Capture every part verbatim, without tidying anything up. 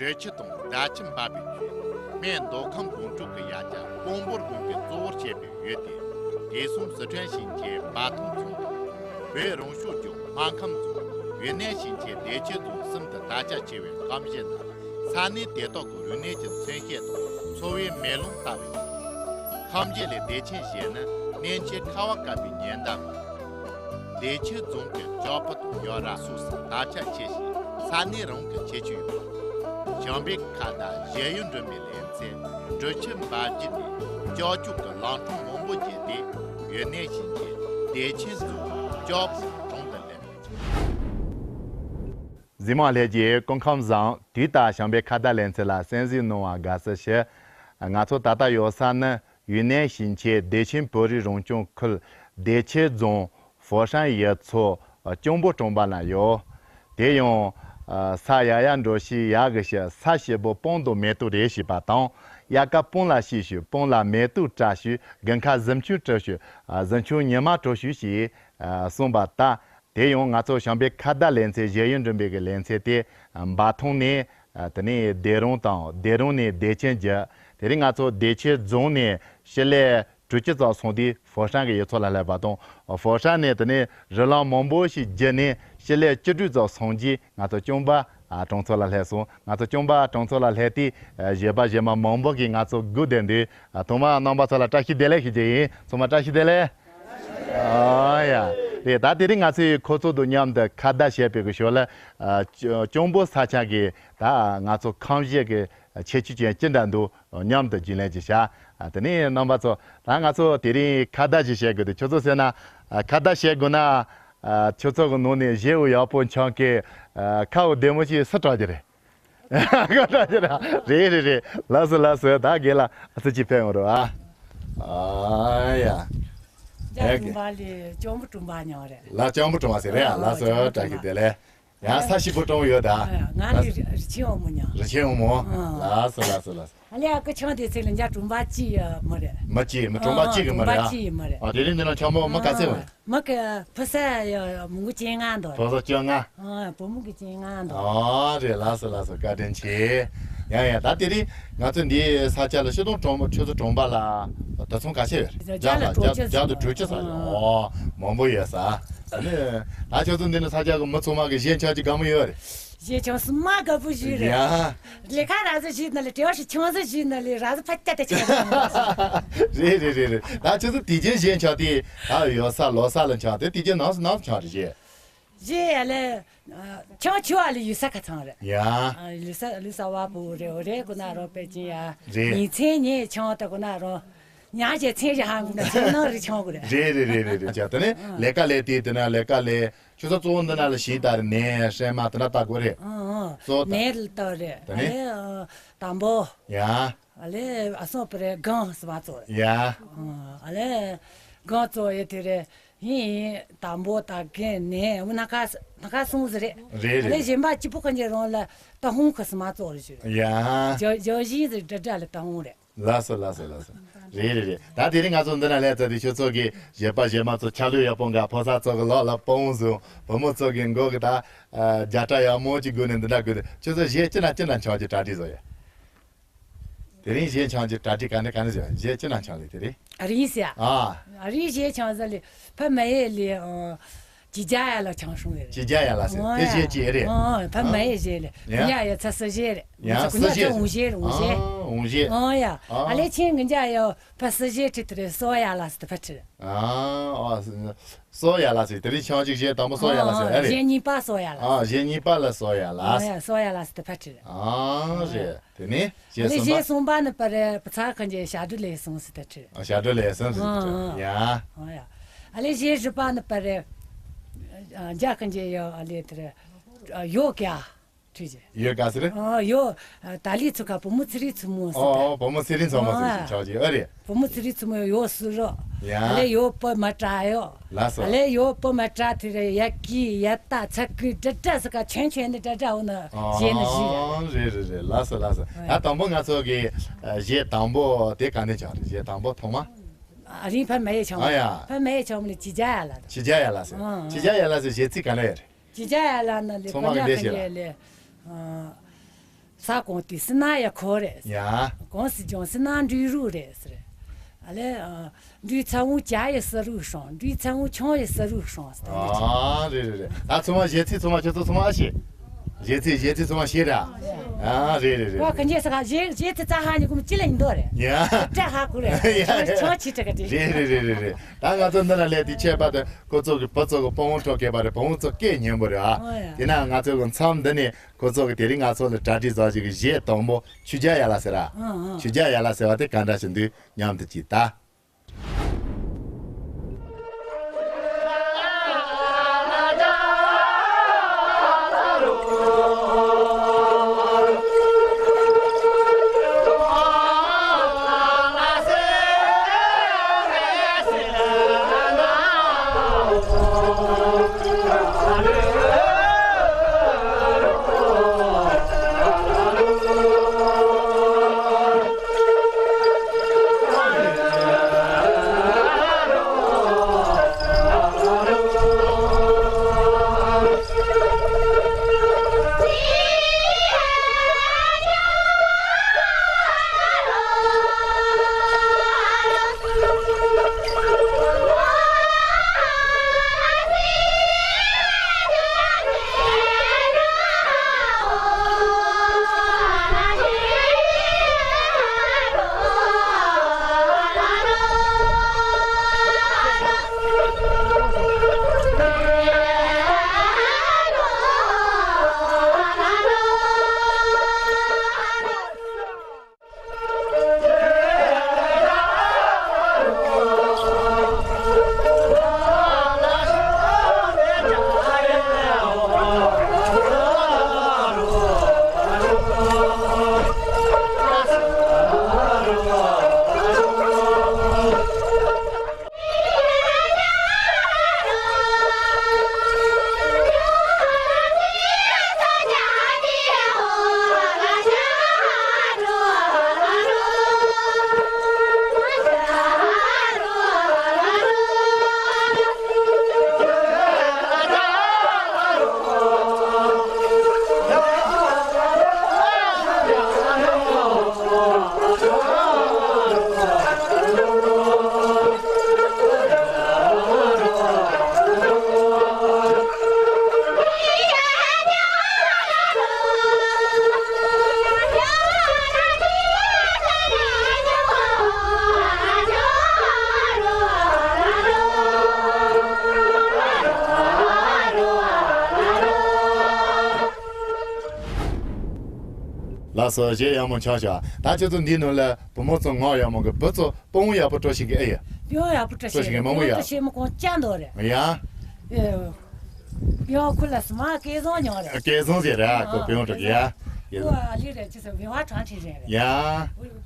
བདེ་ཆེན་དང་བརྡ་ཆད་འབབ་པའི་ཆུ། སྨད་མདོ་ཁམས་སྒང་དྲུག་གི་ཡ་གྱལ་སྤང་སྦུག་དགོན་པས་གཙོ་བོར་བྱས་པའི་ཡུལ་ཏེ། དེ་གསུམ་སི་ཁྲོན་ཞིང་ཆེན་འབའ་ཐང་རྫོང་དང་། བོད་རང་སྐྱོང་ལྗོངས་སྨར་ཁམས་རྫོང་། ཡུན་ནན་ཞིང་ཆེན་བདེ་ཆེན་རྫོང་གསུམ་དུ་དར་ཁྱབ་ཆེ་བའི་ཁམས་ཞེས་ནི། ས་གནས་དེ་དག་གི་རིག་གནས་ཀྱི་མཚོན་བྱེད་དང་འཚོ་བའི་མེ་ལོང་ལྟ་བུ་ཡིན། ཁམས་ཞེས་ལས་བདེ་ཆེན་ཞེས་ནི་གནས་ཆེན་ཁ་བ་བཀབ་པའི་ཉེ་འདབས། བདེ་ཆེན་རྫོང་གི་ཇོ་ཕུ་དང་ཡོ་ར་སོགས་སུ་དར་ཁྱབ་ཆེ་ཞིང་ས་གནས་རང་གི་ཁྱད་ཆོས་ཡོད་པ། བྱམས་པའི་ཁ་བརྡ་གཞས་ཡོན་སྒྲོན་མའི་ལེ་ཚན་འབྲི་ཆུ་འབབ་རྒྱུད་ནས་ཀྱག་ཀྱོག་གི་ལམ་འཕྲང་མང་པོ་བརྒྱུད་དེ་ཡུན་ནན་ཞིང་ཆེན་བདེ་ཆེན་རྫོང་ཇོ་ཕུ་གྲོང་དུ་སླེབས། གཟིགས་མོ་ལྷན་རྒྱས། སྐུ་ཁམས་བཟང་། དུས་ལྟར་བྱམས་པའི་ཁ་བརྡ་ལེ་ཚན་ལ་གསན་གཟིགས་གནང་བར་དགའ་བསུ་ཞུ། ང་ཚོ་ད་ལྟ་ཡོད་ས་ནི་ཡུན་ནན་ཞིང་ཆེན་བདེ་ཆེན་བོད་རིགས་རང་སྐྱོང་ཁུལ་བདེ་ཆེན་རྫོང་ཧྥོ་ཧྲན་ཡུལ་ཚོ་ཅོང་བུ་གྲོང་པ་ན་ཡོད། དེ་ཡང་ས་ཡ་ཡ་འགྲོ་ཞིག་ཡ་གི་ཞིག་ས་ཞིག་པོ་སྤང་དང་མེ་ཏོག་རེ་ཞིག་པ་དང་། དབྱར་ཁ་སྤང་ལ་ཤི་ཞུ་སྤང་ལ་མེ་ཏོག་བཀྲ་ཞུ་དགུན་ཁ་གཟིམ་ཆུང་བཀྲ་ཞུ་གཟིམ་ཆུང་ཉི་མ་བཀྲ་ཞུ་ཞེས་གསུངས་པ་ལྟར། དེ་ཡང་ང་ཚོ་བྱམས་པའི་ཁ་བརྡ་ལེ་ཚན་གཞས་ཡོན་སྒྲོན་མའི་གི་ལེ་ཚན་དེ་འབའ་ཐང་ནས་དེ་ནས་བདེ་རོང་དང་བདེ་རོང་ནས་བདེ་ཆེན་བརྒྱུད། དེ་རིང་ང་ཚོ་བདེ་ཆེན་རྫོང་ནས་སྤྱི་ལེ་དྲུག་ཅུ་ཙམ་སོང་དུས་ཧྥོ་ཧྲན་གི་ཡུལ་ཚོ་ལ་སླེབས་པ་དང་། ཧྥོ་ཧྲན་ནས་དེ་ནས་རི་ལམ་མང་པོ་ཞིག་བརྒྱུད་ནས་སྤྱི་ལེ་བཅུ་དྲུག་ཙམ་སོང་རྗེས་ང་ཚོ་ཅོང་བུ་གྲོང་ཚོ་ལ་སླེབས་སོང་། ང་ཚོ་ཅོང་བུ་གྲོང་ཚོ་ལ་སླེབས་དུས་གཞས་པ་གཞས་མ་མང་པོ་གིས་ང་ཚོ་སྒུག་བསྡད་འདུག་ཐོག་མར་རྣམ་པ་ཚོ་ལ་བཀྲ་ཤིས་བདེ་ལེགས་ཞུ་རྒྱུ་ཡིན། ཚང་མ་བཀྲ་ཤིས་བདེ་ལེགས། ཨ་ཡ། རེད། ད་དེ་རིང་ང་ཚོས་ཁོ་ཚོ་དང་མཉམ་དུ་ཁ་བརྡ་བྱེད་པའི་གི་ཞོར་ལ། ཨ། ཅོ་ཅོང་བུ་ས་ཆ་གི་ད་ང་ཚོ་ཁམས་གཞས་ཀྱི་ཁྱད་ཆོས་ཅན་ཅི་འདྲ་འདུག་མཉམ་དུ་རྒྱུས་ལོན་ཅིག་བྱ། ཨ། དེ་ནས་རྣམ་པ་ཚོ་ད་ང་ཚོ་དེ་རིང་ཁ་བརྡ་ཅིག་བྱེད་དགོས་འདུག་ཁྱོད་ཚོ་ཟེར་ན། ཨ། ཁ་བརྡ་བྱེད་དགོས་ན། ཨ། ཁྱོད་ཚོ་གི་ནང་ནས་གཞས་འུ་ཡག་པོ་འཆང་མཁན། ཨ། ཁ་འུ་བདེ་མོ་ཞིག་སུ་དྲག་གི་རེད། རེད་རེད་རེད། ལགས་སོ་ལགས་སོ། ད་རྒན་ལགས་ཨ་ཙི་ཅིག་ཕེབས་ཡོང་རོགས་ཨ། ཨ་ཡ། རྒྱ་ཨེ་གྲོང་པ་ལས་ཅོང་བུ་གྲོང་པ་ཉོ་རེད། ལ་ཅོང་བུ་གྲོང་པ་ཟེར་རེད་ཨ། ཨ། ལགས་སོ། ཅོང་བུ་བཀྲ་ཤིས་བདེ་ལེགས། ཡང་ས་ཞིག་པོ་གྲོང་ཡོད་ད། ཨ། ང་ལས་རི་ཆེན་འོ་མོ་ཉོ། རི་ཆེན་འོ་མོ། ཨ། ལགས་སོ་ལགས་སོ་ལགས་སོ། ཨ་ལས་ཨ་ཁུ་ཆང་དེ་ཚེ་ལ་འཇའ་གྲོང་པ་གཅིག་ཡོད་མ་རེད། མ་གཅིག་མ་གྲོང་པ་གཅིག་གི་མ་རེད་ཨ། གྲོང་པ་གཅིག་ཡོད་མ་རེད། ཨ། དེ་རིང་འདི་ན་ཆང་མོ་མ་ག་ཚད་ཡོད། མ་གི་ཕུ་ས་ཡ་མོ་གི་བཅོ་ལྔ་འདུག་ཕོ་ས་བཅོ་ལྔ། ཨ། བུ་མོ་གི་བཅོ་ལྔ་འདུག་ཨ། རེད། ལགས་སོ་ལགས་སོ། བཀའ་དྲིན་ཆེ། ཡང་ཡང་ད་དེ་རིང་ང་ཚོ་འདི་ས་ཆ་ལ་སྤྱིར་བཏང་གྲོང་ཁྱོད་ཚོ་གྲོང་པ་ལ་དུད་ཚང་ག་ཚད་ཡོད་རེད། བརྒྱ་དང་དྲུག་ཅུ་ཙམ། བརྒྱ་དང་དྲུག་ཅུ་ཙམ་ཡོད། ཨོ། མང་པོ་ཡོད་ས། ཨ་ནི་ད་ཁྱོད་ཚོ་འདི་ནས་ས་ཆ་གི་མི་ཚང་མ་གི་གཞས་འཆང་གི་དགའ་མོ་ཡོད་རེད། གཞས་འཆང་སུ་མ་དགའ་པོ་ཞིག་རེད། ཡ། ལས་ཀ་ར་ཟི་ཞིག་ན་ལས་དྲེ་བ་ཞིག་ཆང་ཟི་ཞིག་ན་ལས་ར་ཟི་ཕ་སྐྱ་དེ་ཆང་། རེད་རེད་རེད་རེད། ད་ཁྱོད་ཚོ་དེ་རྗེས་གཞས་འཆང་དེ་ད་ཡོད་ས་ལོ་ས་ལ་འཆང་དེ་དེ་རྗེས་ནམ་ནམ་འཆང་རེད་གཞས། གཞས་ཡ་ལས་ཆང་ཆུ་བ་ལས་ཡུལ་ས་ཁ་ཚང་རེད། ཡ། ལུས་ས་ལུས་ས་བ་བུ་རེད། འོ་རེད། གོ་ན་རོ་པེ་ཅིན་ཡ། རེད། ཉིན་མཚན་ཉིན་ཆང་དེ་གོ་ན་རོ། ཉ་ཞེ་མཚན་ཞེ་ཧང་གོ་ན་ཆང་ནང་རི་ཆང་གོ་རེད། རེད་རེད་རེད་རེད་རེད། ཅག་དེ་ནས་ལས་ཀ་ལས་དེ་དེ་ན་ལས་ཀ་ལས། ཁྱོད་ཚོ་གཙོ་བོ་འདི་ན་ལ་ཞིང་ལྟ་རེད། ནས་སྲན་མ་དེ་འདྲ་ལྟ་དགོས་རེད། ཨང་ཨང་། གཙོ་བོ་ལྟ། ནས་ལྟ་རེད། དེ་ནས། ཨ་ལས་དང་པོ། ཡ། ཨ་ལས་ཨ་སོང་པ་རེད། སྒང་སི་མ་གཙོ་རེད། ཡ། ཨ་ལས་སྒང་གཙོ་ཡོད་དེ་རེད། ཡིན་ཡིན། དང་པོ་ད་རྒན་ནས་འུ་ན་ཁ་ན་ཁ་སོང་ཟི་རེད། རེད་ཨ་ལས་རེད། གཞན་པ་གཅིག་པོ་ག་འཇེ་རོང་ལ་ད་ཧུང་ཁ་སི་མ་གཙོ་རེད་ཞུ་རེད། ཡ། ཇོ་ཇོ་ཞིང་ཟི་དྲ་དྲ་ལ་ད་ཧུང་རེད། ལགས་སོ་ལགས་སོ་ལགས་སོ། རེད་རེད་རེད། ད་དེ་རིང་ང་ཚོ་འདི་ན་ལས་ཚ་དེ་ཁྱོད་ཚོ་གི་གཞས་པ་གཞས་མ་ཚོ་ཆ་ལུགས་ཡག་པོ་འགའ་ཕོ་གསར་ཚོ་གི་ལོག་ལ་སྤོང་བཟུང་བུ་མོ་ཚོ་གི་མགོ་གི་ད་རྒྱ་གྲ་ཡག་མོ་ཅིག་དགོས་ནས་འདི་འདྲ་དགོས་ནས་ཁྱོད་ཚོ་གཞས་ཅི་ན་ཅི་ན་འཆང་གི་གྲ་སྒྲིག་བཟོ་ཡ། དེ་རིང་གཞས་འཆང་གི་གྲ་སྒྲིག་ག་ནས་ག་ནས་བཟོ་ཡ། གཞས་ཅི་ན་འཆང་ལེ་དེ་རིང་། ཨ་རིང་ཟེར། ཨ། ཨ་རིང་གཞས་འཆང་ཟ་ལེ་ཕ་མ་ཡེ་ལེ། ཅི་རྒྱ་ཡ་ལ་ཆང་སྲུང་ཡ་རེད། ཅི་རྒྱ་ཡ་ལ་ཟེར། ཨོ་དེ་ཡ། གཞས་ཅི་ཡ་རེད། ཨོ་ཕ་མ་ཡེ་གཞས་རེད། ཡ། ཡ་ཡ་ཚ་སི་གཞས་རེད། ཡ། ང་ཚ་གུ་ཉག་སི་གཞས་ཅི་འུང་གཞས་རེད། འུང་གཞས། ཨ་འུང་གཞས། ཨོ་ཡ། ཨ། ཨ་ལེ་ཆེན་གི་འཇའ་ཡ་ཕ་སི་གཞས་ཁྲི་དེ་རེད། སོ་ཡ་ལ་ཟེར་དེ་ཕ་ཁྲི་རེད། ཨ། ཨོ་སོ་ཡ་ལ་ཟེར་དེ་རིང་ཆང་ཅིག་གཞས་དང་པོ་སོ་ཡ་ལ་ཟེར། ཨ་རེད། གཞས་གཉིས་པ་སོ་ཡ་ལ། ཨ། གཞས་གཉིས་པ་ལ་སོ་ཡ་ལ། ཨོ་ཡ། སོ་ཡ་ལ་ཟེར་དེ་ཕ་ཁྲི་རེད། ཨ་རེད། དེ་ནས་གཞས་གཞས་གསུམ་པ། གསུམ་པ་ནི་པ་རེད། པ་ཚ་ཁ་འཇའ་ཞབས་བྲོ་ལས་སོང་ཟེར་དེ་ཁྲི་རེད། ཨ། ཞབས་བྲོ་ལས་སོང་ཟེར་དེ་ཁྲི། ཨ། ཡ། ཨོ་ཡ། ཨ་ལེ་གཞས་བཞི་པ་ནི་པ་རེད། ཨ། འཇའ་ཁ་འཇའ་ཡོ་ཨ་ལེ་དེ་རེད། ཨ། ཡོ་ཀྱ། ཁྲི་ཅི། ཡོད་ག་ཟེར། ཨ། ཡོ། ཨ། ཏཱ་ལི་ཚུ་ཁ་བུ་མོ་ཚེ་རིང་ཚུ་མོ་ཟེར། ཨོ་ཨོ། བུ་མོ་ཚེ་རིང་ཚུ་མོ་ཟེར། ཨ། ཆོག་ཅི་ཨ་རེད། བུ་མོ་ཚེ་རིང་ཚུ་མོ་ཡོ་སུ་རོ། ཡ། ཨ་ལེ་ཡོ་པོ་མ་ཏྲ་ཡོ། ལགས་སོ། ཨ་ལེ་ཡོ་པོ་མ་ཏྲ་དེ་རེད། ཡ་ཀི་ཡ་ཏ་ཚ་ཀི་ཏྲ་ཏྲ་ཟེར་ཁ་ཆོན་ཆོན་ནི་ཏྲ་ཏྲ་འོ་ན་གཞས་ནི་གཞས་རེད། ཨོ་རེད་རེད་རེད། ལགས་སོ་ལགས་སོ། ཨ། ཡ་དང་པོ་ང་ཚོ་གི་ཨ་གཞས་དང་པོ་དེ་ག་ནས་ཆགས་རེད། གཞས་དང་པོ་ཐོག་མ། ཨ་རིང་ཕ་མ་ཡེ་ཆོམ། ཨ་ཡ། ཕ་མ་ཡེ་ཆོམ་ལེ་ཅི་རྒྱ་ཡ་ལ། ཅི་རྒྱ་ཡ་ལ་ཟེར། ཨ། ཅི་རྒྱ་ཡ་ལ་ཟེར་གཞས་ཚིག་ག་ལ་ཡ་རེད། ཅི་རྒྱ་ཡ་ལ་ན་ལེ་ཚང་མ་གི་ཀོ་ཉ་ལྡེ་ཤེས་ཀ་ལ། ཉེ་ལེ། ཨ། ས་གོང་དུས་སུ་ན་ཡ་ཁོ་རེད། ཡ། གོང་སུ་ལྗོངས་སུ་ན་འབྲུག་རུ་རེད་ཟེར། ཨ་ལེ། འབྲུག་ཚ་བོ་ཅ་ཡི་ས་རུ་སྲང་། འབྲུག་ཚ་བོ་ཆང་ཡི་ས་རུ་སྲང་ཟེར་དེ་འདྲ་ཅིག་ཨ་རེད་རེད་རེད། ད་ཚང་མ་གཞས་ཚིག་ཚང་མ་ཁྱོད་ཚོ་ཚང་མ་ཨ་ཤེས། གཞས་ཚིག་གཞས་ཚིག་ཚང་མ་ཤེས་ར། ཨ་རེད་རེད་རེད། ཁོ་ག་འཇལ་ས་ག་གཞས་གཞས་ཚིག་རྩ་ཧ་ཉི་གུམ་ཅི་ལ་ཡིན་འདོད་རེད། ཡ། སྐྲ་ཧ་གོ་རེད། ཡ་ཡ། ཆང་ཆི་ཏྲ་ག་དེ། རེད་རེད་རེད་རེད་རེད། ད་ང་ཚོ་འདི་ན་སླེབས་དུས་ཁྱད་པར་དུ་ཁོ་ཚོ་གི་བུ་ཚོ་གི་སྤོ་བོ་འཕྲོག་གས་པ་རེད། སྤོ་བོ་ཚོ་སྐད་སྙན་པོ་རེད་ཨ། ཨོ་ཡ། དེ་ན་ང་ཚོ་གི་མཚམས་འདི་ནས། ཁོ་ཚོ་གི་དེ་རིང་ང་ཚོ་ལ་གྲ་སྒྲིག་བཟོ་བྱེད་ཀྱི་གཞས་དང་པོ་ཆོས་རྒྱལ་ཡ་ལ་ཟེར་ར། ཨང་ཨང་། ཆོས་རྒྱལ་ཡ་ལ་ཟེར་བ་དེ་ག་འདྲ་ཞིག་འདུག་མཉམ་དུ་ཅིག་ལྟ། ལགས་སོ། གཞས་ཡག་མོ་ཆགས་ཤག་ད་ཁྱོད་ཚོ་འདིའི་ནང་ལ་བུ་མོ་ཚོ་ངག་ཡག་མོ་གི་བུ་ཚོ་སྤོ་བོ་ཡག་པོ་སྤྲོ་ཤེས་ཀྱི་ཨེ་ཡ། སྤོ་བོ་ཡག་པོ་སྤྲོ་ཤེས་ཀྱི་མང་པོ་ཡ། སྤོ་བོ་སྤྲོ་ཤེས་མི་གོང་ཅག་འདོད་རེད། ཡ། ཡང་ཁོ་ལ་སི་མ་སྐལ་བཟང་མྱོང་རེད། སྐལ་བཟང་ཟེར་ར་ཁོ་སྤོ་བོ་སྤྲོ་གི་ཡ། ཁོ་ཨ་ལི་རེད་ཅི་ཟེར་བེ་བ་ཁྲང་ཁྲི་རེད། ཡ།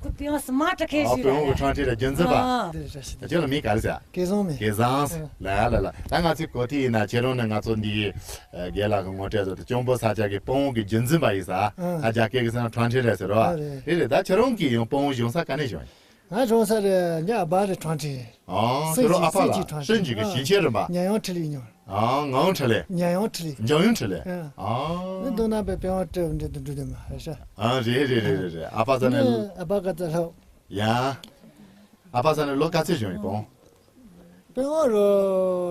ཁོ་སྤོ་བོ་སི་མ་སྤྲོ་མཁན་ཞིག་རེད། སྤོ་བོ་གི་ཁྲང་ཁྲི་རེད་རྒྱུན་འཛིན་པ། ཨ། ཁྱོད་ལ་མིང་ག་རེ་ཟེར། སྐལ་བཟང་མིང་། སྐལ་བཟང་། ལ་ལ་ལ། ད་ང་ཚོའི་གོ་ཐི་ཡིན་ན་ཁྱེད་རང་ནི་ང་ཚོ་འདི་རྒན་ལགས་ཀྱི་ངོ་སྤྲད་ཟེར་དུས་གཅུང་པོ་ས་སྐྱ་གི་སྤོ་བོ་གི་རྒྱུན་འཛིན་པ་ཡིན་ས། ཨ། ད་རྒྱ་སྐད་ཀྱི་ཟེར་ན་ཁྲང་ཁྲི་རེད་ཟེར་རོ། ཨ་རེད། རེད་རེད། ད་ཁྱེད་རང་གིས་ཡང་སྤོ་བོ་བྱུང་ས་ག་ནས་བྱུང་། ང་བྱུང་ས་རེད་ཉ་ཨ་བ་རེད་ཁྲང་ཁྲི། ཨ། ཁྱེད་རང་ཨ་ཕ་ལ་སྲིན་གྱི་གི་ཞིང་ཆེན་རེད་པ། ཉ་ཡོང་ཁྲི་ལི་ཉོ། ཨ། ངག་ཡོང་ཁྲི་ལི། ཉ་ཡོང་ཁྲི་ལི། འཇམ་ཡོང་ཁྲི་ལི། ཨ། ཨ། ནི་མདོ་ནང་པའི་པེ་ཝང་སྤྲེའུ་འདྲེ་དུ་འགྲོ་དུ་མ་ཧ་ཤ། ཨ། རེད་རེད་རེད་རེད་རེད། ཨ་ཕ་ས་ནས། ཨ་ཕ་ག་ཚ་ལྷག་ཡ། ཨ་ཕ་ས་ནས་ལོ་ག་ཚོད་བྱུང་ཡིན་པོང་། པེ་ཝང་རོ་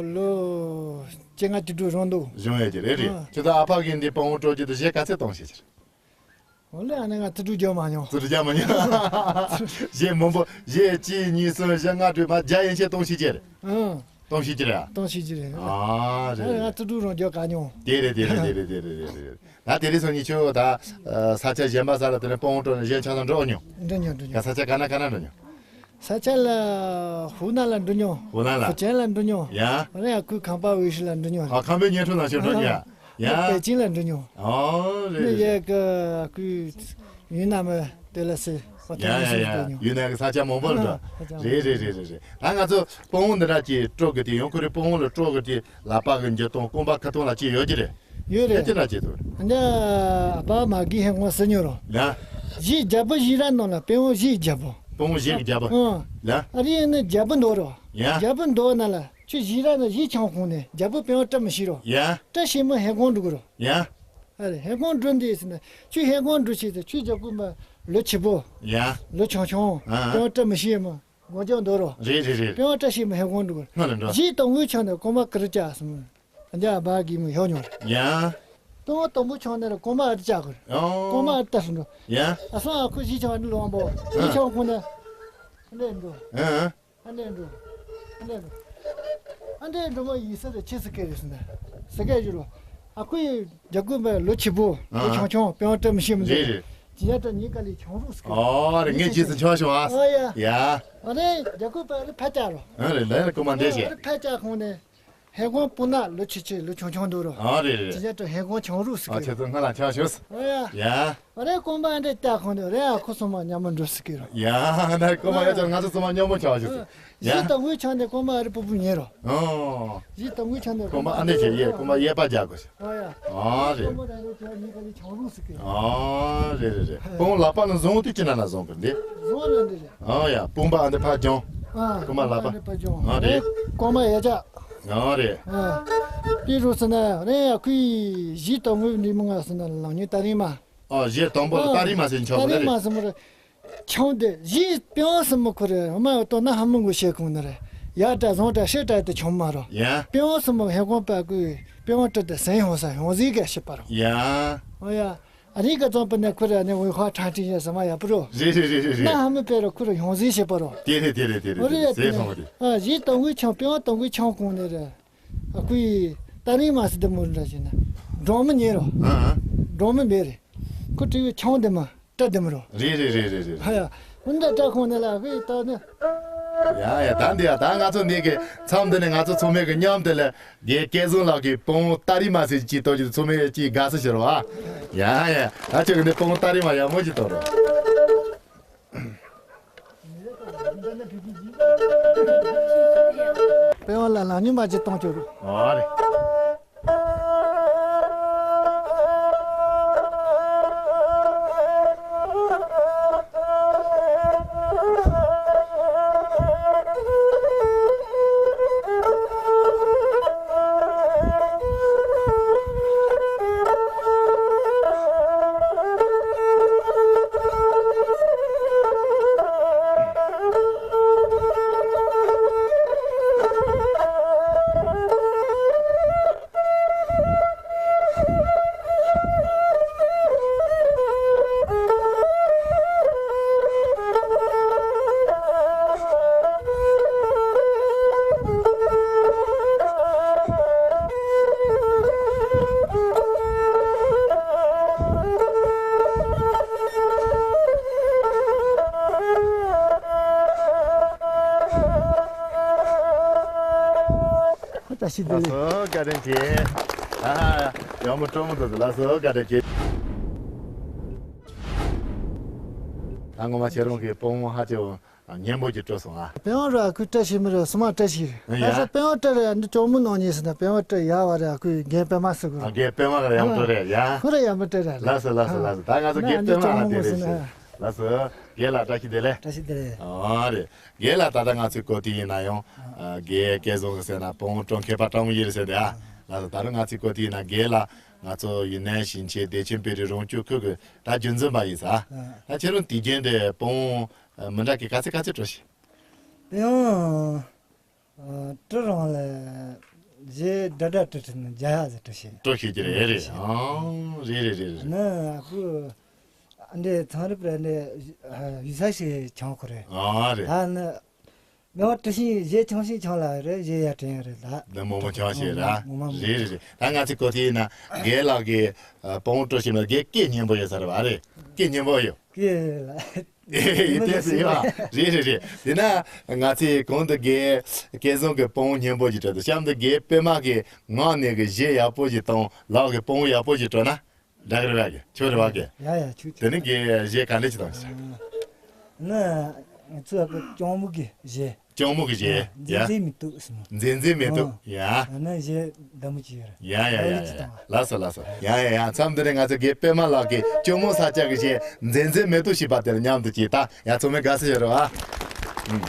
ལོ་བཅོ་ལྔ་བཅུ་དྲུག་རང་འདུག་བྱུང་ཡོད་ཀྱི་རེད་རེད། ཨ། ཁྱོད་ཚོ་ཨ་ཕ་གིས་འདི་པེ་ཝང་སྤྲོ་རྒྱུ་དུ་གཞས་ག་ཚོད་གཏོང་ཤེས་ཀྱི་རེད། འོ་ལེ་ཨ་ནི་ང་ཙི་ཀྲུའུ་རྒྱག་མ་མྱོང་། ཙི་ཀྲུའུ་རྒྱག་མ་མྱོང་། གཞས་མང་པོ་གཞས་གཅིག་གཉིས་གསུམ་བཞི་ལྔ་དྲུག་མ་བརྒྱ་ཡན་ཆད་གཏོང་ཤེས་ཀྱི་རེད། ཨང་། གཏོང་ཤེས་ཀྱི་རེད་ཨ། གཏོང་ཤེས་ཀྱི་རེད། ཨ་རེད་རེད། ང་ཙི་ཀྲུའུ་རང་རྒྱག་ག་མྱོང་། དེ་རེད་དེ་རེད་དེ་རེད་དེ་རེད་དེ་རེད། ད་དེ་རིང་སང་ཉིན་ཁྱོད་ད་ས་ཆ་གཞན་པ་ས་ལ་དེ་ནས་པེ་ཝང་སྤྲོ་ནས་གཞས་ཆ་ཚང་འགྲོ་མྱོང་། འགྲོ་མྱོང་འགྲོ་མྱོང་། ད་ས་ཆ་ག་ན་ག་ན་འགྲོ་མྱོང་། ས་ཆ་ལ་ཧུའུ་ནན་ལ་འགྲོ་མྱོང་། ཧུའུ་ནན་ལ། ཧྥུ་ཅན་ལ་འགྲོ་མྱོང་། ཡ། ཨ་ནི་ཡ་ཁུ་ཁང་པ་འོས་ཤི་ལ་འགྲོ་མྱོང་། ཨ། ཁང་པའི་ཉེ་འཁྲིས་ལ་ཞིག་འགྲོ་མྱོང་། ཡ། པེ་ཅིང་ལ་འགྲོ་མྱོང་། ཨོ་རེད་ནི་རེད། ཡ་ཀ་ཁུ་ཡུན་ནན་མ་དེ་ལ་སི་ཧོ་ཡ་ཡ་ཡ། ཡུན་ནན་གི་ས་ཆ་མང་པོ་ལ་འགྲོ། ཨ། ས་ཆ་རེད་རེད་རེད་རེད་རེད། ད་ང་ཚོ་པེ་ཝང་འདི་འདྲ་ཅིག་སྤྲོ་གི་དེ་ཡང་ཁོ་རེ་པེ་ཝང་ལ་སྤྲོ་གི་དེ་ལག་པ་གི་འགྱུར་སྟངས་རྐང་པ་ཁ་སྟོང་ལ་ཅིག་ཡོད་ཀྱི་རེད། ཡོད་རེད། ཅི་འདྲ་བྱེད་ཐུབ་རེད། འདི་ཨ་ཕ་མ་གི་ཧེ་ངོ་སི་ཉོ་རོ། ལ། གཞས་རྒྱལ་པོ་གཞས་ར་ནང་ལ་པེ་ཝང་གཞས་རྒྱལ་པོ། པེ་ཝང་གཞས་ཀྱི་རྒྱལ་པོ། ཨང་། ལ། ཨ་རི་ཡིན་ན་རྒྱལ་པོ་འདོ་རོ། ཡ། རྒྱལ་པོ་འདོ་ན་ལ་ཁྱོད་གཞས་ར་ནང་གཞས་ཆང་ཁོང་ནས་རྒྱལ་པོ་པེ་ཝང་སྤྲད་མི་ཤེས་རོ། ཡ། སྤྲད་ཤེས་མི་ཧེ་གོང་འགྲོ་གི་རོ། ཡ། ཨ་རེ་ཧེ་ཀོང་འགྲོ་འདི་ཟེར་ན་ཁྱོད་ཧེ་ཀོང་འགྲོ་ཆེ་ཟེར། ཁྱོད་རྒྱ་གུ་མ་ལོ་ཆེ་པོ། ཡ། ལོ་ཆུང་ཆུང་། ཨ། དཔེ་བ་བཀྲ་མི་ཤིས་མ་སྒོ་ལྕགས་འདོར་རོ། རེད་རེད་རེད། དཔེ་བ་བཀྲ་ཤིས་མ་ཧེ་ཀོང་འགྲོ། ང་ལ་འགྲོ། གཞིས་དང་པོའི་ཆང་ནས་གོང་མ་ག་རེ་བཅའ་སོང་། ཨ་འཇའ་བ་གི་མི་ཧེ་ཉོར། ཡ། དང་པོ་དང་པོ་ཆང་ནས་གོང་མ་ཨ་རི་བཅའ་གོ། ཨོ། གོང་མ་ཨ་རི་བཏབ་སོང་འགྲོ། ཡ། ཨ་སང་ཨ་ཁུ་གཞིས་ཆང་ཨ་རི་ལོང་པོ། ཨ། གཞིས་ཆང་ཁོང་ནས་ཨ་འདྲས་འགྲོ། ཨ། ཨ་འདྲས་འགྲོ། ཨ་འདྲས་འགྲོ། ཨ་འདྲས་འགྲོ་མ་ཡིན་ས་རེ་ཆེ་ས་སྐད་རེད་ཟེར་ན། ས་སྐད་ཡོད་རོ། ཨ་ཁུ་ཡི་རྒྱ་གུ་མ་ལོ་ཆེ་པོ། ཨ། ལོ་ཆུང་ཆུང་དཔེ་བ་བཀྲ་མི་ཤིས་མི་འདུག་རེད་རེད། ཇི་ཡ་ཏྲ་ཉིན་ག་ལི་ཆང་རུག་ས་སྐད། ཨོ་རེད། ངས་རྗེས་སུ་ཆང་ཤོང་ཨ། ཨ་ཡ། ཡ། ཨ་རེ་རྒྱ་གུ་པ་རེ་ཕ་ཅག་རོ། ཨ་རེད་ལ་རེད་གོ་མ་འདྲེ་ཞེས། ཨ་རེ་ཕ་ཅག་ཁོང་ནས། ཧེ་ཀོང་སྤུ་ན་ལོ་ཆེ་ཆེ་ལོ་ཆུང་ཆུང་འདུག་རོ། ཨ་རེད་རེད། ཇི་ཡ་ཏྲ་ཧེ་ཀོང་ཆང་རུག་ས་ཨ་སྐད། ཁྱེད་ཚོ་སྔ་ལ་ཆང་ཤོག་ཨ་ཡ། ཡ། ཨ་རེ་གོང་པ་ཨ་འདྲས་ལྟ་ཁོང་ནས་རེ་ཨ་ཁུ་སོ་མ་ཉམས་མ་འགྲོ་ས་སྐད་རོ། ཡ། ན་གོང་པ་ཡ་ཅག་ང་ཚོ་སོ་མ་ཉམས་མོ་ཆང་ཤོག་ཡ། གཞིས་དང་པོའི་ཆང་ནས་གོང་པ་ཨ་རེ་སྤུ་སྤུ་ཉེ་རོ། ཨོ། གཞིས་དང་པོའི་ཆང་ནས་གོང་པ་ཨ་འདྲས་ཆེ་ཡས་གོང་པ་གཡས་པ་རྒྱག་དགོས་ཤག་ཨ་ཡ། ཨ་རེད། གོང་པ་ཨ་རེ་ཆང་ཉིན་ག་ལི་ཆང་རུག་ས་སྐད། ཨ་རེད་རེད་རེད། སྤུན་ལག་པ་ནི་བཟུང་དུས་ཅི་ན་ན་བཟུང་གི་འདི། བཟུང་ན་འདི་རེད། ཨ་ཡ་སྤུན་པ་ཨ་འདི་ཕ་ཅང་། ཨ། གོང་མ་ལག་པ། ཨ་འདི་ཕ་ཅང་། ཨ་རེད། གོང་མ་ཡ་ཅག་ཨ་རེད། ཨ། པི་རུ་སི་ན་རེ་ཡ་ཁུའི་གཞིས་དང་པོའི་འདི་མི་ང་སི་ན་ལང་ཉུལ་ཏ་རིང་མ། ཨ་གཞིས་དང་པོ་ལ་ཏ་རིང་མ་ཟེར་ཆོག་ཏ་རིང་མ་ཟེར་མོ་རེད། ཆང་དེ་གཞིས་དཔེ་བ་སི་མོ་ཁོ་རེ་མ་ཡོད་དོ་ན་ཧ་མི་གོ་ཤེས་ཁུང་ན་རེ། ཡ་ཏྲ་བཟང་ཏྲ་ཤེས་ཏྲ་དེ་ཆང་མ་རོ། ཡ། དཔེ་བ་སི་མོ་ཧེ་ཀོང་པ་ཀུའི་དཔེ་བ་ཏྲ་དེ་སེང་ཧོ་ས་ཧོང་ཟིག་ག་ཤེས་པ་རོ། ཡ། ཨོ་ཡ། ཨ་རིག་ག་ཙོང་པ་ནས་ཁོ་རེ་ནས་འོས་ཧ་ཁྲང་ཁྲིང་ཡ་ས་མ་ཡ་པུ་རོ། རེད་རེད་རེད་རེད་རེད། ན་ཧ་མི་པེ་རོ་ཁོ་རེ་ཧོང་ཟིག་ཤེས་པ་རོ། དེ་རེད་དེ་རེད་དེ་རེད། ཨོ་རེད་ཡ། དེ་རེད་ཟེར་སོང་བ་དེ། ཨ་གཞིས་དང་པོའི་ཆང་དཔེ་བ་དང་པོའི་ཆང་ཁུང་ནས་རེ། ཨ་ཁུའི་ཏ་རིང་མ་སི་དེ་མོ་འདྲ་ཞིག་ན། འབྲོང་མི་ཉེ་རོ། ཨ་ཨ། འབྲོང་མི་མེད་རེད། ཁོ་དྲི་བའི་ཆང་དེ་མ་སྤྲད་དེ་མི་རོ། རེད་རེད་རེད་རེད་རེད། ཧ་ཡ། འོན་ཏེ་སྤྲད་ཁོང་ནས་ལ་ཧུའི་ཏོ་ནི། ཡ་ཡ་ད་འདི་ཡ་ད་ང་ཚོ་འདི་གི་མཚམས་འདི་ནས་ང་ཚོ་ཚང་མས་གི་མཉམ་དུ་ལ་རྒན་སྐལ་བཟང་ལགས་ཀྱི་སྤུན་ཏ་རིང་མ་སི་ཅིག་ཏོ་ཅིག་ཚང་མས་ཅིག་དགའ་བསུ་ཞུ་རོགས་ཨ། ཡ་ཡ་ད་ཁྱོད་ཀྱི་འདི་སྤུན་ཏ་རིང་མ་ཡག་མོ་ཅིག་ཏོ་རོགས། དཔེ་བ་ལ་ལ་ཉུང་མ་ཅིག་གཏོང་ཆོག་རུ། ཨ་རེ། བཀྲ་ཤིས་བདེ་ལེགས། ལགས་སོ་བཀའ་དྲིན་ཆེ། ཨ་ཡག་མོ་སྤྲོ་མོ་འདུག་ལགས་སོ་བཀའ་དྲིན་ཆེ། ད་ངོ་མ་ཁྱེད་རང་གི་སྤུན་ཧ་ཅང་སྙན་པོ་ཅིག་སྤྲོད་སོང་ཨ། པེ་ཝང་ར་ཁུ་བཀྲ་ཤིས་མི་ར་སུ་མ་བཀྲ་ཤིས་རེད། ཡ། ད་ས་པེ་ཝང་བཀྲ་ར་ཡ་འདི་ཅོག་མུ་ནང་ཉེ་སི་ན་པེ་ཝང་བཀྲ་ཡ་བ་ར་ཁུ་རྒན་པེ་མ་སི་ཁུ་ར། ཨ་རྒན་པེ་མ་ར་ཡག་མོ་རེད་ཡ། ཁུ་ར་ཡག་མོ་བཀྲ་ར། ལགས་སོ་ལགས་སོ་ལགས་སོ། ད་ང་ཚོ་རྒན་པེ་མ་ར་དེ་རེད་ཤི། ལགས་སོ། རྒན་ལགས་བཀྲ་ཤིས་བདེ་ལེགས། བཀྲ་ཤིས་བདེ་ལེགས། ཨ་རེད། རྒན་ལགས་ད་ལྟ་ང་ཚོའི་གོ་ཐོས་ཡིན་ན་ཡང་། ཨ། རྒན་སྐལ་བཟང་གི་ཟེར་ན་སྤུན་ཀྲང་མཁས་པ་ཀྲང་མོ་ཡིན་ཟེར་དེ་ཨ། ལགས་སོ་ད་རུང་ང་ཚོའི་གོ་ཐོས་ཡིན་ན་རྒན་ལགས་ང་ཚོ་ཡུན་ནན་ཞིང་ཆེན་བདེ་ཆེན་དཔལ་རི་རང་སྐྱོང་ཁུལ་གྱི་ད་རྒྱུན་འཛིན་པ་ཡིན་ས་ཨ། ད་ཁྱེད་རང་དུས་རྒྱུན་དེ་སྤུན་མི་འདྲ་གི་ག་ཚད་ག་ཚད་སྤྲོད་ཤེས། དེ་ཡང་། ཨ། སྤྲོད་རང་ལ་རྗེས་འདྲ་འདྲ་སྤྲོད་ཁྲིད་ནས་རྒྱ་ཡག་ཟེར་སྤྲོད་ཤེས། སྤྲོད་ཤེས་ཀྱི་རེད་རེད། ཨ། རེད་རེད་རེད་རེད། ནི་ཨ་ཁུ། འདི་ཚང་རིབ་རེད་འདི། ཡུ་ས་ཞིག་ཆང་ཁོ་རེད། ཨ་རེད། ད་ནི། མེ་བ་ཏི་ཤིང་གཞས་ཆུང་ཤིང་ཆང་ལ་རེད་གཞས་ཡ་དྲན་ཡ་རེད་ད། འདི་མོ་མོ་ཆང་ཞིག་ར། ངོ་མ་ངོ་མ། རེད་རེད་རེད། ད་ང་ཚོའི་གོ་ཐོས་ཡིན་ན་རྒན་ལགས་ཀྱི་སྤོང་སྤྲོ་ཞིག་ན་རྒན་སྐད་སྙན་པོ་ཡོད་ས་རེད་བ་རེད། སྐད་སྙན་པོ་ཡོད། སྐད་ལ། ཡིན་ཏེ་ཟེར་ཡོད་ཨ། རེད་རེད་རེད། དེ་ན་ང་ཚོས་གོང་དུ་རྒན་སྐལ་བཟང་གི་སྤོང་སྙན་པོ་ཞིག་སྤྲོད་དུ་གཤམ་དུ་རྒན་པད་མ་གི་ངག་ནས་གི་གཞས་ཡག་པོ་ཞིག་དང་ལགས་ཀྱི་སྤོང་ཡག་པོ་ཞིག་སྤྲོད་ན། ད་ག་རེ་བ་གི་ཁྱོད་རེ་བ་གི། ཡ་ཡ་ཁྱོད་ཁྱོད། དེ་ནི་གི་གཞས་ག་འདྲ་ཅིག་དང་ཞིག་ཨ། ནི་ང་ཚོ་ཨ་ཁུ་ལྕོང་མོ་གི་གཞས། ལྕོང་མོ་གི་གཞས། ཡ། མཛེས་མཛེས་མི་འདུག་ཟེར་མོ། མཛེས་མཛེས་མི་འདུག་ཨ། ཡ། ཨ་ནི་གཞས་འདྲ་མོ་ཅིག་ཡོད་རེད། ཡ་ཡ་ཡ་ཡ། ལགས་སོ་ལགས་སོ། ཡ་ཡ་ཡ། མཚམས་འདི་ནས་ང་ཚོ་རྒན་པད་མ་ལགས་ཀྱི་ལྕོང་མོ་ས་སྐྱ་གི་གཞས་མཛེས་མཛེས་མི་འདུག་ཞེས་པ་དེར་མཉམ་དུ་ཅིག་ད་ཡ་ཚང་མས་དགའ་བསུ་ཞུ་རོགས་ཨ། ཨུམ།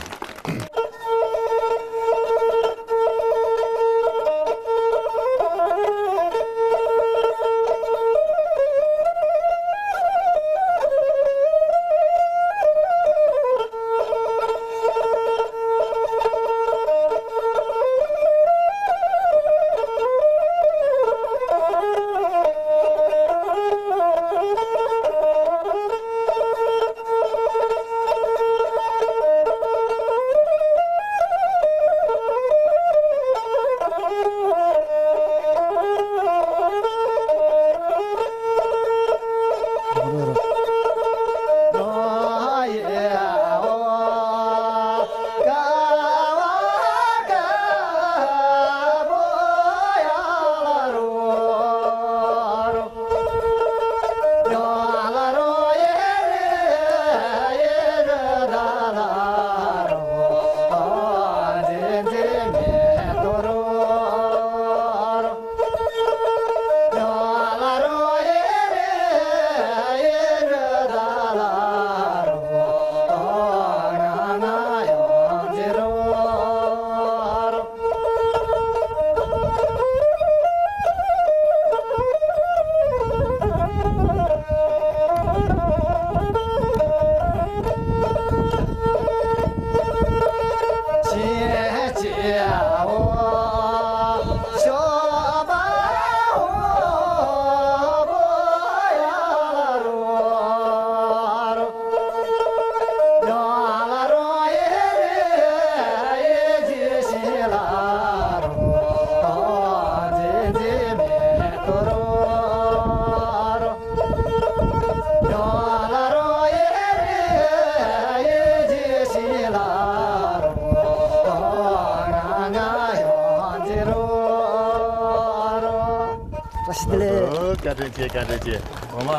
བཀའ་དྲིན་ཆེ། བཀའ་དྲིན་ཆེ། ངོ་མ་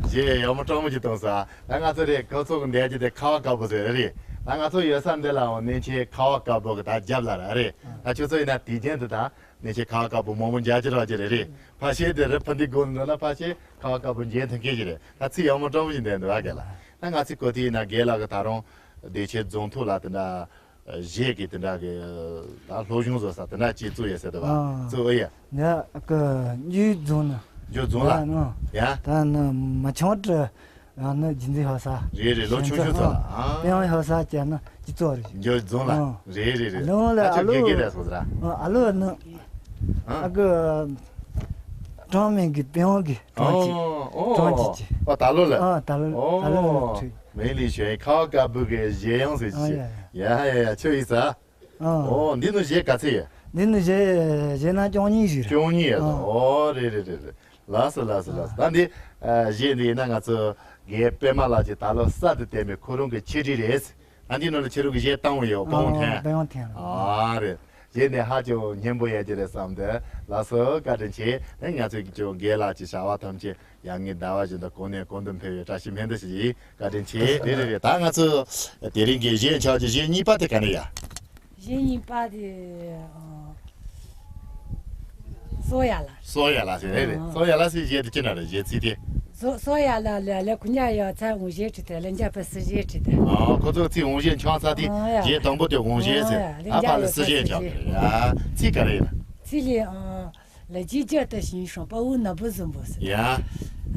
གཞས་ཡག་མོ་སྤྲང་མོ་ཅིག་གཏོང་ས། ད་ང་ཚོ་རེད། ཁོ་ཚོ་གི་འདས་ཀྱི་དེ་ཁ་བ་དཀར་པོ་ཟེར་རེད། ད་ང་ཚོ་ཡོད་ས་འདི་ལའང་ནེ་ཆེ་ཁ་བ་དཀར་པོ་གི་ད་རྒྱབ་ལ་ར་རེད། ད་ཁྱོད་ཚོ་ཡིན་ན་དུས་རྒྱུན་དུ་ད་ནེ་ཆེ་ཁ་བ་དཀར་པོ་མང་པོ་མཇལ་གྱི་རག་གི་རེད། རེད། ཕ་ཤེས་དེ་རི་ཕུ་འདི་དགོན་འདི་ལ་ཕ་ཤེས་ཁ་བ་དཀར་པོ་མཇལ་ཐུབ་མཁན་ཞིག་རེད། ད་ཚིག་ཡག་མོ་སྤྲང་པོ་ཞིག་འདོན་འདུག་ཨ། ག་ལ། ད་ང་ཚོའི་གོ་ཐོས་ཡིན་ན་རྒན་ལགས་ཀྱིས་ད་རུང་བདེ་ཆེན་རྫོང་ཐོག་ལ་དེ་འདྲ་གཞས་ཀྱི་དེ་འདྲ་གི་ད་སློབ་སྦྱོང་བཟོ་ས་དེ་འདྲ་ཅིག་བཙུགས་ཡོད་ཟེར་འདུག་བ། ཨ། བཙུགས་ཨེ་ཡ། ཡ་གི་འཇོལ་རྫོང་ན། འཇོལ་རྫོང་ལ། ཨ་ནི། ཡ། ད་ནི་མ་ཆུང་དུ། ཨ་ནི་རྒྱུན་འཛིན་ཧོ་ས། རེད་རེད། ལོ་ཆུང་ཆུང་ཚོ་ལ། ཨ། དཔེ་ཡང་ཧོ་ས་ཀྱ་ནི་སྤྱི་ཚོགས་རེད། འཇོལ་རྫོང་ལ། ཨ། རེད་རེད་རེད། ལོ་ལ་ཨ་ལོ། ཨ་ལོ་ནི། ཨ། ཨ་གི་གྲངས་མེད་གི་དཔེ་ཡང་གི་གྲངས་ཅིག་ཨོ། གྲངས་ཅིག་ཅིག་ཨོ། ད་ལོ་ལ། ཨ། ད་ལོ། ཨོ། ད་ལོ་ལ་ཁྲིད། མེ་ལི་ཞོན་ཁ་བ་དཀར་པོ་གི་གཞས་དབྱངས་ཟེར་ཅིག་ཨ། ཡ་ཡ་ཡ། ཆོས་ཡིན་ས། ཨ། ཨོ། འདི་ནི་གཞས་ག་ཚད་ཡོད། འདི་ནི་གཞས་གཞས་ན་བཅུ་གཉིས་ཞིག་རེད། བཅུ་གཉིས་ཡོད་དོ། ཨ། ཨོ། རེད་རེད་རེད་རེད། ལགས་སོ་ལགས་སོ་ལགས་སོ། ཨ། ད་འདི་ཨ་གཞས་འདི་ཡིན་ན་ང་ཚོ་རྒན་པད་མ་ལགས་ཀྱིས་ད་ལོ་གསར་དུ་བཏོན་པའི་ཁོ་རང་གི་ཆེད་སྒྲིག་རེད། ཨ། འདི་ནང་ལ་ཁྱེད་རང་གི་གཞས་བཏང་བ་ཡོད། ཨ། དཔལ་དབང་འཐེན། དཔལ་དབང་འཐེན། ཨ། རེད། གཞས་འདི་ཧ་ཅང་སྙན་པོ་ཡོད་ཀྱི་རེད་བསམ་འདུག་ལགས་སོ། བཀའ་དྲིན་ཆེ། ཨ། ང་ཚོའི་ཀྱི་རྒན་ལགས་ཀྱི་བྱ་བ་ཐམས་ཅད་ཡར་ངོའི་ཟླ་བ་བཞིན་དུ་གོང་ནས་གོང་དུ་འཕེལ་བའི་བཀྲ་ཤིས་སྨོན་འདུན་ཞུ་ཡི། བཀའ་དྲིན་ཆེ། རེད་རེད་རེད། ད་ང་ཚོ་དེ་རིང་གི་གཞས་མཆོག་གི་གཞས་གཉིས་པ་དེ་ག་རེ་ཡ། གཞས་གཉིས་པ་དེ། ཨ། སོ་ཡ་ལ། སོ་ཡ་ལ་ཟེར་རེད་རེད། ཨ། སོ་ཡ་ལ་ཟེར་གཞས་དེ་ཅི་ན་རེད། གཞས་ཚིག་དེ། སོ་སོ་ཡ་ལ་ལ་ལ་ཁུ་ཉ་ཡ་ཚ་འོང་གཞས་ཁྲིད་དེ་ལ་འཇའ་པ་སི་གཞས་ཁྲིད་དེ། ཨ། ཁོ་ཚོ་ཚིག་འོང་གཞས་འཆང་ཚ་དེ། ཨ། ཡ། གཞས་དང་པོ་དེ་འོང་གཞས་ཟེར། ཨ། ད་ཕ་ལ་སི་གཞས་འཆང་གི་ཡ། ཚིག་ག་རེ་ཡིན། ཚིག་ལས། ཨ། ལ་རྗེས་རྒྱ་ལྟ་ཞིང་སྲོང་དཔའ་བོ་ནག་པོ་བཟང་པོ་ཟེར། ཡ།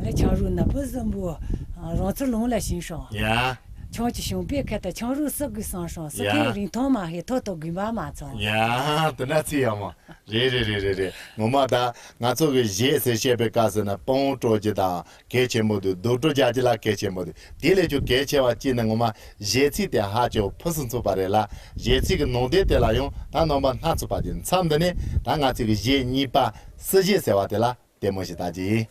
ལ་ཆང་རུ་ནག་པོ་བཟང་པོ། ཨ། རང་ཚོ་ལུང་ལ་ཞིང་སྲོང་། ཡ། ཆང་གི་ཞིང་པའི་ཁ་ད་ཆང་རུ་སྲིད་གི་སང་སྲོང་སྲིད། ཡ། ཁའི་རིན་ཐང་མ་ཧེ་ཐོ་ཐོ་དགོན་པ་མ་ཚང་། ཡ། དེ་འདྲ་ཚིག་ཡག་མོ། རེད་རེད་རེད་རེད་རེད། ངོ་མ་ད་ང་ཚོ་གི་གཞས་ཟེར་བཤད་པའི་སྐབས་སུ་ན་དཔང་སྤྲོ་རྒྱུ་དང་གལ་ཆེན་པོ་འདུག་སྡུག་སྤྲོ་རྒྱག་རྒྱུ་ལ་གལ་ཆེན་པོ་འདུག་དེ་ལས་ཀྱང་གལ་ཆེ་བ་གཅིག་ནི་ངོ་མ་གཞས་ཚིག་དེ་ཧ་ཅང་ཕུན་སུམ་ཚོགས་པ་རེད་ལ། གཞས་ཚིག་གི་ནང་དོན་དེ་ལ་ཡང་ད་རྣམ་པ་སྣ་ཚོགས་པ་དེ། མཚམས་འདི་ནས་ད་ང་ཚོའི་གི་གཞས་གཉིས་པ་སྲིད་གཞས་ཟེར་བ་དེ་ལ་ལྟད་མོ་ཞིག་ལྟ་རྒྱུ་ཡིན།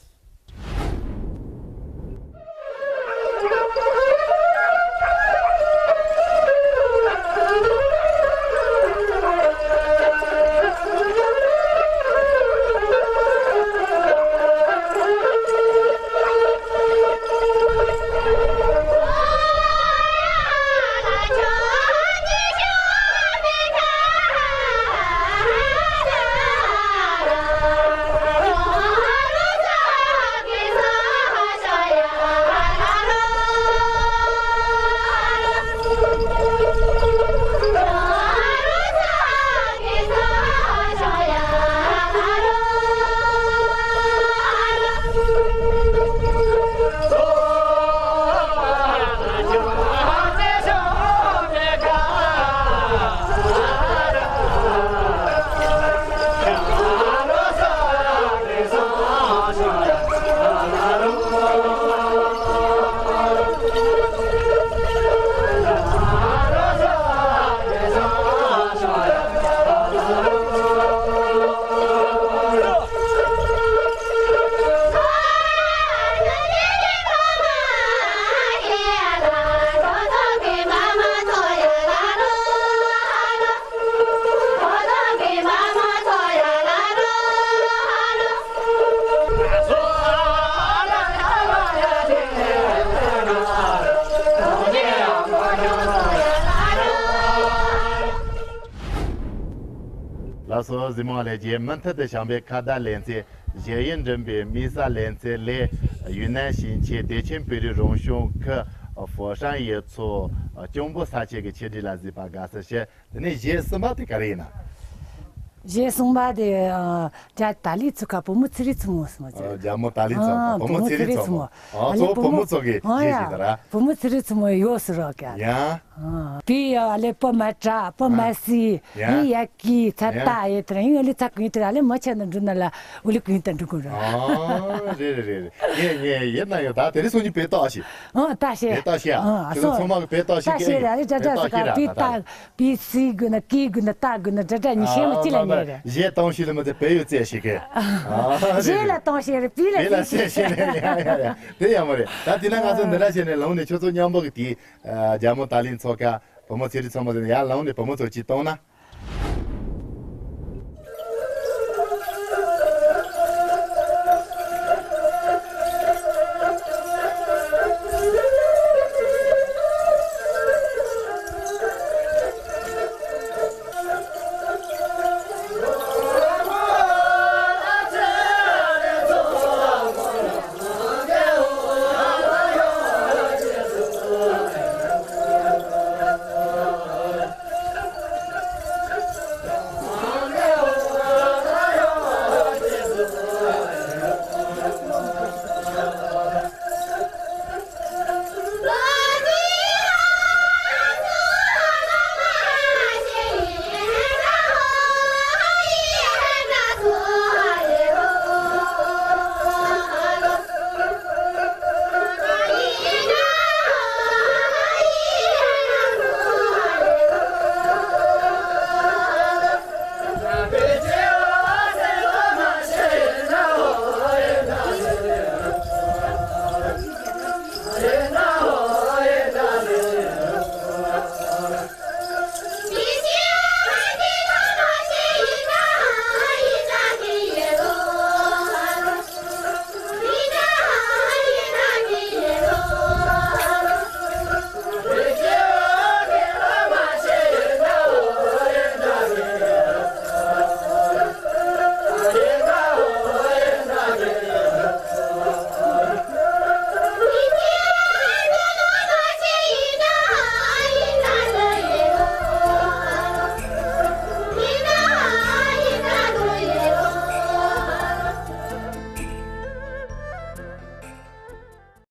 ལགས་སོ། གཟིགས་མོ་བ་ལྷན་རྒྱས། མུ་མཐུད་དུ་བྱམས་པའི་ཁ་བརྡ་ལེ་ཚན། གཞས་ཡིག་འགྲིམ་པའི་དམིགས་བསལ་ལེ་ཚན་ལས། ཡུན་ནན་ཞིང་ཆེན་བདེ་ཆེན་བོད་རིགས་རང་སྐྱོང་ཁུལ་ཧྥོ་ཧྲན་ཡུལ་ཚོ་ཅོང་པོ་ས་ཆའི་གི་ཆེད་སྒྲིག་ལ་གཟིགས་པ་དགའ་བསུ་ཞུ། དེ་ནས་གཞས་གསུམ་པ་དེ་ག་རེ་ཡིན་ན། གཞས་གསུམ་པ་དེ། ཨ། རྒྱ་ཏཱ་ལའི་ཚོ་ཁ་བུ་མོ་ཚེ་རིང་མཚོ་མོ་ཟེར་མོ་ཟེར། ཨ། རྒྱ་མོ་ཏཱ་ལའི་མཚོ་ཁ། ཨ། བུ་མོ་ཚེ་རིང་མཚོ་མོ། ཨ། གཙོ་བོ་བུ་མོ་ཚོ་གི་གཞས་ཤིག་ད་ར། བུ་མོ་ཚེ་རིང་མཚོ་མོ་ཡོད་ཟེར་རོ་ཀ། ཡ། ཨ། དེ་ཡ་ཨ་ལེ་བུ་མོ་གྲྭ་བུ་མོ་སི། ཡ། ཡི་ཡ་ཀི་ཚ་ཡ། ཏ་ཡེ་དེ་ར་ཡིན། ཨ་ལེ་ཚ་གུན་དེ་ར་ཨ་ལེ་མ་ཆ་ན་འགྲུ་ན་ལ་ཨུ་ལེ་གུན་ད་འགྲུ་གུ་ར། ཨ། རེད་རེད་རེད་རེད། ངས་ངས་ཡེ་ན་ཡོད། ད་དེ་རིང་སོང་ཉིན་བེ་ཏོག་ཞིག་ཨ། ཏ་ཤེ། བེ་ཏོག་ཤེ་ཨ། ཨ། ཁྱོད་ཚོ་ཚང་མ་གི་བེ་ཏོག་ཤེ་ཏ་ཤེ་ར་ཨ་ལེ་ཅ་ཅ་ཟེར་ཀ་བེ་ཏོག་ཤེ་ར། ད་ད། པི་སི་དགོས་ན་ཀི་དགོས་ན་ཏ་དགོས་ན་ད་ད་ཉི་ཤེས་མ་ཅི་ལ་ཉེ་རེད། གཞས་གཏོང་ཤེས་ལ་མ་ཚད་བེ་ཡོད་ཚད་ཤེས་གི། ཨ། གཞས་ལ་གཏོང་ཤེས་རེད། པི་ལ་བེ་ལ་ཚད་ཤེས་ནས་ཡ་ཡ་ཡ། དེ་ཡ་མ་རེད། ད་དེ་ན་ང་ཚོ་འདི་འདྲ་བྱས་ནས་ལངས་ནས་ཁྱོད་ཚོ་མཉམ་པོ་གི་དེ། ཨ། རྒྱ་མོ་ཏཱ་ལའི་མཚོ་ཁ་བུ་མོ་ཚེ་རིང་མཚོ་མོ་ཟེར་ནས་ཡར་ལངས་ནས་བུ་མོ་ཚོ་གཅིག་གཏོང་ན།